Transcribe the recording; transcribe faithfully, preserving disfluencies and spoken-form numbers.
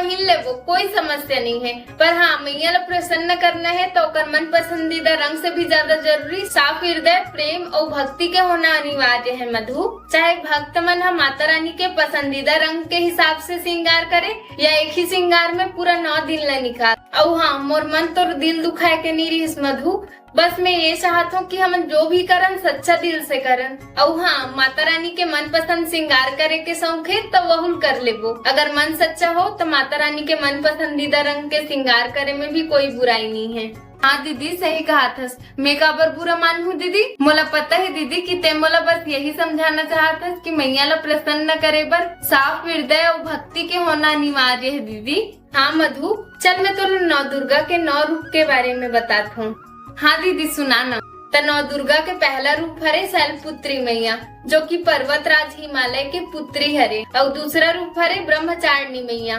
पहिन लेबो, कोई समस्या नहीं है। पर हाँ, मैया ला प्रसन्न करना है तो ओकर मन पसंदीदा रंग से भी ज्यादा जरूरी साफ हृदय, प्रेम और भक्ति के होना अनिवार्य है मधु। चाहे भक्त मन ह माता रानी के पसंदीदा रंग के हिसाब से श्रृंगार करे या एक ही श्रृंगार में पूरा नौ दिन ला निकाल। अउ हाँ, मोर मन तोर दिल दुखाए के नहीं रहिस मधु। बस मैं ये चाहत हूँ कि हमन जो भी करन, सच्चा दिल से करन। अउ हाँ, माता रानी के मनपसंद श्रृंगार करे के शौक हे, त वहुल कर लेबो। अगर मन सच्चा हो, त माता रानी के मन पसंदीदा रंग के श्रृंगार करे में भी कोई बुराई नहीं है। हाँ दीदी, सही कहाथस। मैं काबर बुरा मानहूँ दीदी? मोला पता है दीदी कि ते मोला बस यही समझाना चाहत हस कि मैया ला प्रसन्न करे बर साफ हृदय अउ भक्ति के होना अनिवार्य है दीदी। हाँ मधु, चल मैं तोला नौ दुर्गा के नौ रूप के बारे में बतात हूँ। हाँ दीदी, सुना ना। त नौ दुर्गा के पहला रूप हरे शैलपुत्री मैया, जो कि पर्वतराज हिमालय के पुत्री हरे, अउ दूसरा रूप हरे ब्रह्मचारिणी मैया,